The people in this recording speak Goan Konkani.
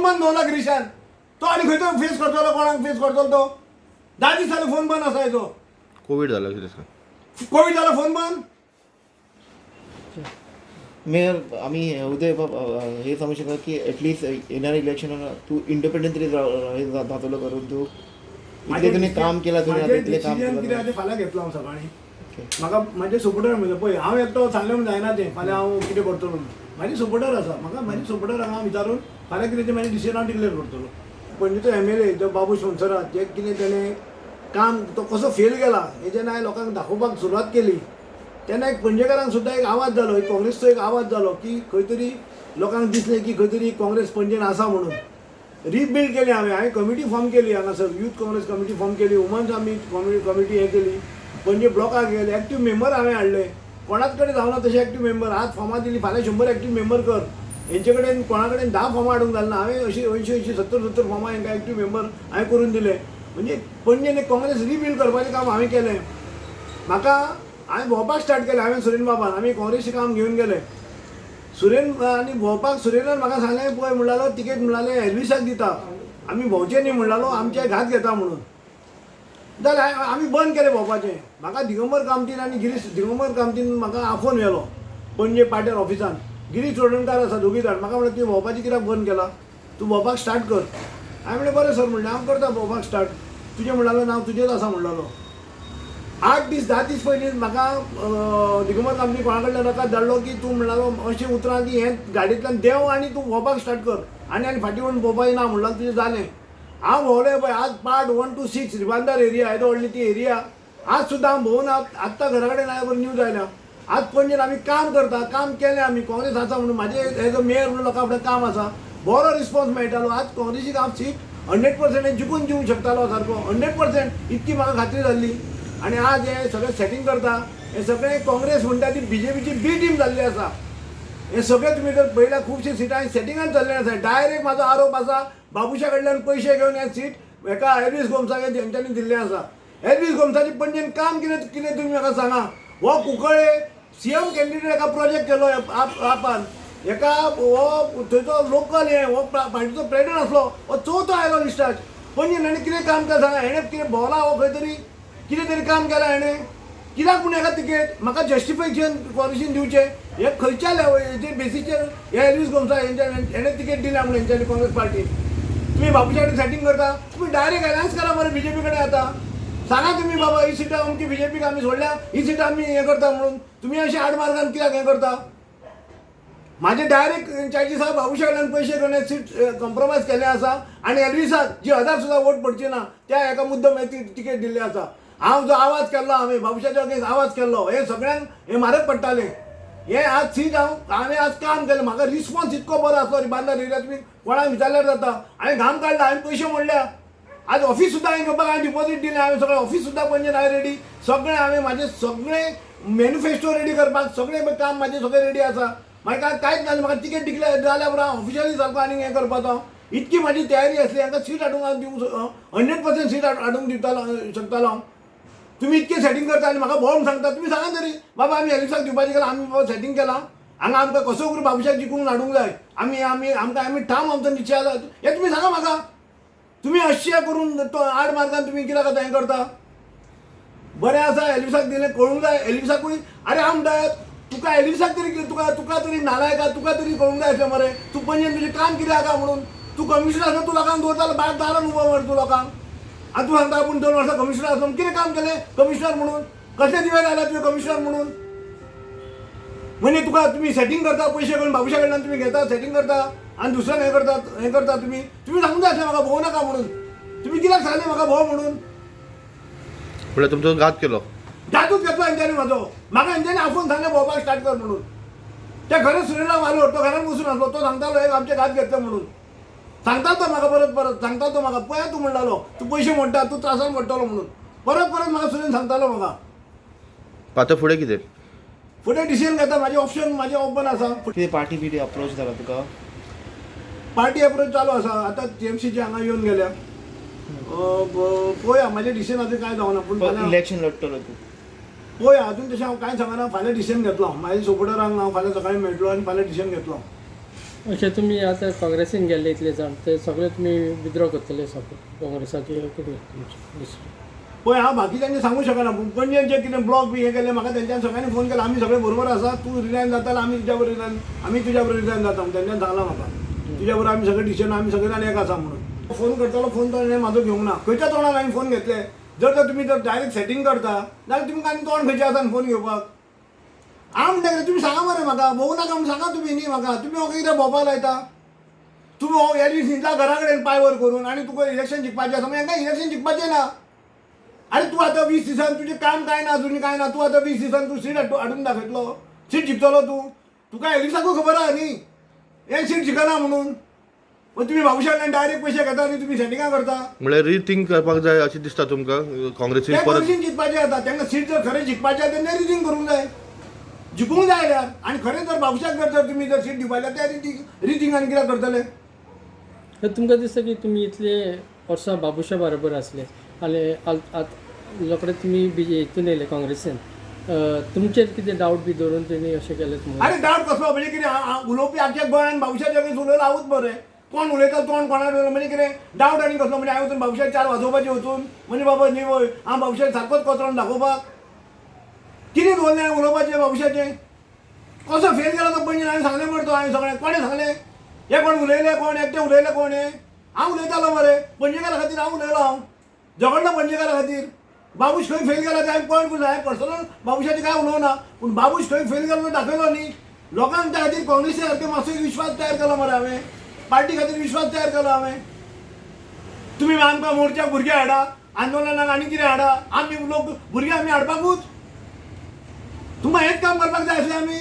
बंद दवरला गिरीशान. तो आनी खंय तो फेस करतलो, कोणाक फेस करतलो तो? 10 दीस जाले फोन बंद आसा हेजो. कोवीड झाला कितें सांग. कोवीड जाला, फोन बंद. मेयर, आमी उदय बाब हे सांगू शकता की एटलिस्ट येणाऱ्या इलेक्शनान तू इंडिपेंडंट तरी हे जातलो करून तू इतलें तुवें काम केलां, तुवें आतां म्हाजें इतलें काम डिसिजन कितें केलां. आसा तें फाल्यां घेतलो हांव सकाळीं. म्हाका म्हाजे सपोर्टर म्हणटा, पळय, हांव एकटो सांगलें म्हूण जायना तें, फाल्यां हांव कितें करतलो म्हणून. म्हाजे सपोर्टर आसा, म्हाका म्हाजे सपोर्टरांक हांव विचारून फाल्यां कितें तें म्हाजें डिसिजन हांव डिक्लेर करतलो. पणजेचो एमएलए जो बाबूश मोन्सेरात, जे कितें तेणें काम, तो कसो फेल गेला हें जेन्ना हांवें लोकांक दाखोवपाक सुरवात केली, तेन्ना एक पणजेकारांक सुद्दां एक आवाज जालो, एक काँग्रेसचो एक आवाज जालो की खंय तरी लोकांक दिसलें की खंय तरी काँग्रेस पणजेन आसा म्हणून. रिबिल्ड केलें हांवें. हांवें कमिटी फॉर्म केली हांगासर, यूथ काँग्रेस कमिटी फॉर्म केली, वुमन्स आमी कमिटी हें केली, पणजे ब्लॉकाक गेले, एक्टीव मेंबर हांवें हाडले. कोणाच कडेन जावना तशें एक्टीव मेंबर. आज फॉर्मां दिली, फाल्यां 100 एक्टीव मेंबर कर. हेंचे कडेन कोणा कडेन 10 फॉर्मां हाडूंक जालें ना. हांवें अशी 80 80 70 70 फॉर्मां हेंकां एक्टीव मेंबर हांवें करून दिले. म्हणजे पणजेन एक काँग्रेस रिबिल्ड करपाचें काम हांवें केलें. म्हाका हांवें भोंवपाक स्टार्ट केलें. हांवें सुरेन बाबान आमी काँग्रेसीचें काम घेवन गेले. सुरेन आनी भोंवपाक सुरेनान म्हाका सांगलें, पळय म्हणलालो, तिकेट म्हणलाले एल्विसाक दिता, आमी भोंवचे न्ही म्हणलालो, आमचे घात घेता म्हणून. जाल्यार आमी बंद केलें भोंवपाचें. म्हाका दिगंबर कामतीन आनी गिरीश, दिगंबर कामतीन म्हाका आफोवन व्हेलो पणजे पाट्यार ऑफिसान. गिरीश चोडणकार आसा, दोगूय जाण. म्हाका म्हणलें, तुवें भोंवपाचें कित्याक बंद केलां? तूं भोंवपाक स्टार्ट कर. हांवें म्हणलें, बरें सर, म्हणलें, हांव करता भोंवपाक स्टार्ट. तुजें म्हणलालो नांव तुजेंच आसा म्हणलालो. 8 दीस 10 दीस पयलीं म्हाका दिगंबर कामती कोणा कडल्यान रकाद धाडलो की तूं म्हणलालो अशीं उतरां की हें गाडयेंतल्यान देंव आनी तूं भोंवपाक स्टार्ट कर आनी आनी फाटीं वळून भोंवपाचें ना म्हणलां तुजें जालें. हांव भोंवलें पळय आज पार्ट 1 टू 6, रिबांदार एरिया, येदो व्हडली ती एरिया आज सुद्दां हांव भोंवून आत्तां घरा कडेन आयल्या बरोबर न्यूज आयल्या. आज पणजेन आमी काम करता, काम केलें आमी. काँग्रेस आसा म्हणून म्हाजें एज अ मेयर म्हणून लोकां फुडें काम आसा, बरो रिस्पॉन्स मेळटालो. आज काँग्रेसीक हांव सीट 100% जिखून दिवंक शकतालो सारको 100%, इतकी म्हाका खात्री जाल्ली. आनी आज हे सगळें सेटींग करता. हे सगळें काँग्रेस म्हणटा ती बीजेपीची बी टीम जाल्ली आसा. हे सगळें तुमी जर पळयल्यार खुबशीं सिटां सेटिंगान चल्लें आसा. डायरेक्ट म्हाजो आरोप आसा, बाबुशा कडल्यान पयशे घेवन हे सीट हेका एल्वीस गोमसाक तेंच्यांनी दिल्लें आसा. एल्वीस गोमसाची पणजेन काम कितें कितें तुमी म्हाका सांगा. हो कुंकळे सीएम कॅन्डिडेट एका प्रोजेक्ट केलो आपान हेका. हो थंयचो लोकल हे हो पार्टीचो प्रेसिडेंट आसलो, हो चवथो आयलो लिस्टार. पणजेन हेणें कितें काम केलें सांगा. हेणें कितें भोंवला हो खंय तरी, कितें तरी काम केलां हेणें? कित्याक म्हूण हेका तिकेट? म्हाका जस्टिफिकेशन कॉर्पोरेशन दिवचें. हे खंयच्या लेवल बेसीचेर हे एल्वीस गोमसा हेंच्या हेणें तिकेट दिल्या म्हणून हेंच्यांनी काँग्रेस पार्टीन? तुमी बाबूशा कडेन सेटींग करता, तुमी डायरेक्ट अलायन्स करा मरे बीजेपी कडेन. आतां सांगा तुमी, बाबा ही सिटां अमकी बीजेपीक आमी सोडल्या, ही सिटां आमी हें करता म्हणून. तुमी अशें आडमार्गान कित्याक हें करता? म्हाजे डायरेक्ट चार्जीस आहा, बाबूशा कडल्यान पयशे घेवन सीट कॉम्प्रोमायज केल्लें आसा आनी एल्विसाक जी हजार सुद्दां वोट पडची ना त्या एका मुद्दम हे ती तिकेट दिल्ली आसा. हांव जो आवाज केल्लो, हांवें बाबूशाच्या अगेन्स्ट आवाज केल्लो, हे सगळ्यांक हे म्हारग पडटालें. हे आज सीट हांव हांवें आज काम केलें, म्हाका रिस्पॉन्स इतको बरो आसलो रिबांदार एरिया. तुमी कोणाक विचारल्यार जाता. हांवें घाम काडला, हांवें पयशे मोडल्या. आज ऑफीस सुद्दां हांवें घेवपाक हांवें डिपॉजीट दिलें. हांवें सगळें ऑफीस सुद्दां पणजेन हांवें रेडी सगळें. हांवें म्हाजें सगळें मॅनिफेस्टो रेडी करपाक सगळें काम म्हाजें सगळें रेडी आसा. मागीर काय कांयच ना. म्हाका तिकेट डिक्लेर जाल्या उपरांत हांव ऑफिशियली सारको आनीक हें करपाचो हांव. इतकी म्हाजी तयारी आसली. हांकां सीट हाडूंक हांव दिवंक, 100% सीट हाडूंक दितालो शकतालो हांव. तुमी इतकें सेटींग करता आनी म्हाका भोंवून सांगता. तुमी सांगा तरी, बाबा आमी एल्विसाक दिवपाचें केलां, आमी बाबा सेटींग केलां, हांगा आमकां कसो करून बाबूशाक जिखून हाडूंक जाय, आमी आमी आमकां आमी ठाम आमचो निश्चय आसा, हें तुमी सांगा म्हाका. तुमी अशें करून तो आड मार्गान तुमी कित्याक आतां हें करता? बरें आसा, एल्विसाक दिलें कळूंक जाय एल्विसाकूय. अरे हांव म्हणटा, तुका एल्विसाक तरी, तुका तुका तरी नालायका, तुका तरी कळूंक जाय आसलें मरे. तूं पणजेन तुजें काम कितें आसा म्हणून तूं कमिशनर आसलो, तूं लोकांक दवरतालो भायर दारान उबो मरे तूं लोकांक. आनी तूं सांगता आपूण 2 वर्सां कमिशनर आसलो. कितें काम केलें कमिशनर म्हणून? कसले दिवे आयला तुवें कमिशनर म्हणून? म्हणजे तुका तुमी सेटींग करता, पयशे घेवन बाबूशा कडल्यान तुमी घेता, सेटींग करता आनी दुसऱ्यांक हें करता, हें करता तुमी. तुमी सांगूंक जाय आसलें म्हाका भोंवू नाका म्हणून. तुमी कित्याक सांगलें म्हाका भोंव म्हणून? म्हळ्यार तुमचो घात केलो. घातूच घेतलो हेंच्यांनी म्हाजो. म्हाका हेंच्यांनी आफोवन सांगलें भोंवपाक स्टार्ट कर म्हणून. ते खरें सुरेला वालोर, तो घरान बसून आसलो, तो सांगतालो एक आमचे घात घेतले म्हणून सांगता तो म्हाका. परत परत सांगता तो म्हाका, पळय तूं म्हणटालो, तूं पयशे मोडटा, तूं त्रासान पडटलो म्हणून. परत परत म्हाका सुरेन सांगतालो म्हाका. आतां फुडें कितें? फुडें डिसिजन घेता. म्हाजें ऑप्शन म्हाजें ओपन आसा. कितें पार्टी बिटी अप्रोच जाला तुका? पार्टी अप्रोच चालू आसा. आतां टीएमसीची हांगा येवन गेल्या. पळोवया, म्हाजें डिसिजन अजून कांय जावना, पूण फाल्यां इलेक्शन लढटलो तूं? पळोवया, अजून तशें हांव कांय सांगना. फाल्यां डिसिजन घेतलो हांव. म्हाज्या सपोर्टरांक हांव फाल्यां सकाळीं मेळटलो आनी फाल्यां डिसिजन घेतलो हांव. अशें तुमी आतां काँग्रेसीन गेल्ले इतले जाण ते सगळे तुमी विद्रॉ करतले सपोर्ट काँग्रेसाचे कितें तुमचें दुसरें? पळय, हांव बाकीच्यांनी सांगूंक शकना, पूण पणजेन जे कितें ब्लॉक बी हे केले, म्हाका तेंच्यान सगळ्यांनी फोन केला, आमी सगळे बरोबर आसा, तूं रिजायन जाता जाल्यार आमी तुज्या बरोबर रिजायन जाता म्हणून तेंच्यान सांगलां म्हाका. तुज्या बरोबर आमी सगळे डिसिजन, आमी सगळे जाण एक आसा म्हणून. फोन करतालो, फोन तो म्हाजो घेवंक ना. खंयच्या तोंडान हांवें फोन घेतले? जर तर तुमी जर डायरेक्ट सेटींग करता जाल्यार तुमकां आनी तोंड खंयचें आसा फोन घेवपाक? हांव म्हणटा कितें, तुमी सांगा मरे म्हाका, भोंवू नाका म्हूण सांगा तुमी न्ही म्हाका. तुमी हो कितें भोंवपाक लायता? तुमी हो ह्या दीस न्हिदला घरा कडेन पांय वर करून आनी तुका इलेक्शन जिखपाचें आसा. मागीर हांकां इलेक्शन जिखपाचें ना. आरे, तूं आतां 20 दिसान, तुजें काम कांय ना, अजून कांय ना, तूं आतां 20 दिसान तूं सीट हाडून दाखयतलो? सीट जिखतलो तूं? तुका एलिसाकूय खबर आहा न्ही हे सीट जिखना म्हणून. मागीर तुमी बाबूशान डायरेक्ट पयशे घेता आनी तुमी सेटिंगां करता. म्हळ्यार रिथींक करपाक जाय अशें दिसता तुमकां काँग्रेसीन ते परत? काँग्रेसीन जिखपाचें आतां. तांकां सीट जर खरें जिखपाचें आसा, तेन्ना रिथींग करूंक जाय, जिखूंक जाय जाल्यार. आनी खरें जर बाबूशाक जर तुमी जर सीट दिवपा जाल्यार ते रिथींग आनी कित्याक करतले? तर तुमकां दिसता की तुमी इतले वर्सां बाबुशा बरोबर आसले आनी आतां रोखडे तुमी बी हितून येयले काँग्रेसीन, तुमचेर कितें डावट बी दवरून तेणी अशें केलें तुमकां? आरे, डावट कसलो? म्हणजे कितें, हांव उलोवपी आख्ख्या गोंयान बाबूशाच्या अगेन्स्ट उलयलो हांवूच बरें. कोण उलयता तोंड कोणाक उलयता? म्हणजे कितें डावट आनी कसलो? म्हणजे हांवें वचून बाबूशाक चार वाजोवपाचें वचून, म्हणजे बाबा न्ही वय, हांव बाबूशाक सारकोच कोतरोन दाखोवपाक कितें दवरलें हांवें उलोवपाचें बाबूशाचें? कसो फेल केला तो पणजे हांवें सांगलें मरे तो. हांवें सगळें कोणें सांगलें? हे कोण उलयले? कोण एकटे उलयले? कोण हे? हांव उलयतालो मरे पणजेकारा खातीर. हांव उलयलो, हांव झगडलो पणजेकारा खातीर. बाबूश खंय फेल केला ते हांवें पॉयंट करून. हांवें पर्सनल बाबूशाचें कांय उलोवना, पूण बाबूश खंय फेल केलो तो दाखयलो न्ही लोकांक. त्या खातीर काँग्रेसी सारके मातसो एक विश्वास तयार केलो मरे हांवें, पार्टी खातीर विश्वास तयार केलो हांवें. तुमी आमकां मोर्चाक भुरगे हाडा, आंदोलनाक आनी कितें हाडा, आमी लोक भुरगे आमी हाडपाकूच. तुमकां हेंच काम करपाक जाय आसलें आमी.